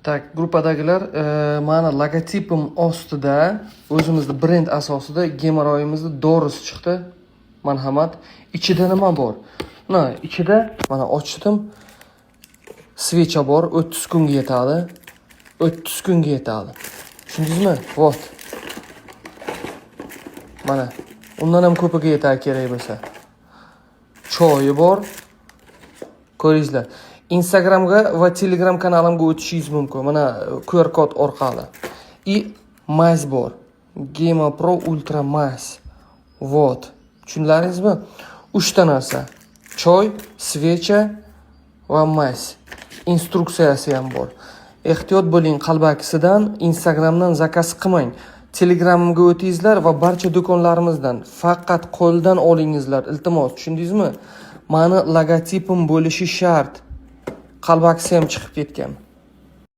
Так, gruppadagilar, mani logotipim ostida o'zimizni brend asosida gemorroyimizni dorisi chiqdi. Marhamat. Ichida nima bor? Na, ichida mana ochdim. Свеча bor, 30 kunga yetadi. 30 kunga yetadi. Tushundingizmi? Вот. Mana undan ham ko'piga yetadi kerak bo'lsa. Choyi bor. Ko'ringizlar. Instagramga va Telegram kanalimga o'tishingiz mumkin. Mana QR kod orqali. И мазь bor. Gema Pro Ultra мазь. Вот. Tushundilaringizmi? Uchta narsa. Choy, свеча va мазь. Instruksiyasi ham bor. Ehtiyot bo'ling qalbakisidan, Instagramdan заказ qilmang. Telegramimga o'tingizlar va barcha do'konlarimizdan faqat qo'ldan olingizlar, iltimos, tushundingizmi? Mani logotipim bo'lishi shart. Qalbakisi ham chiqib ketgan.